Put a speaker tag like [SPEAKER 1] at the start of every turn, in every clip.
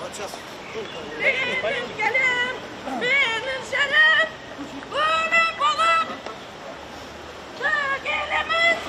[SPEAKER 1] Менің келем, менің жерім, бөлек болып төгілеміз.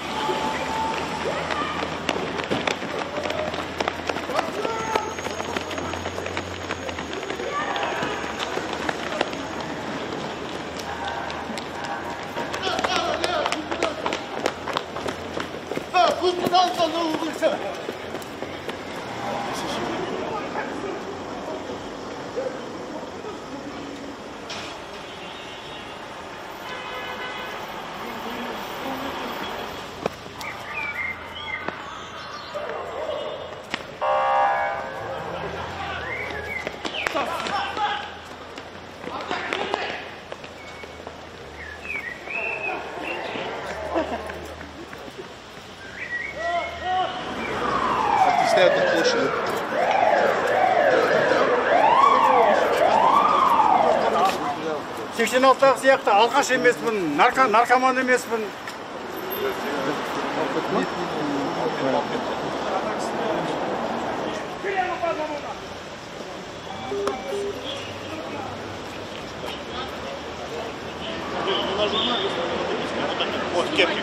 [SPEAKER 2] Стоят на площади.
[SPEAKER 3] 86-дағы сияқты алқаш емеспін, наркоман емеспін.
[SPEAKER 2] Вот кепки.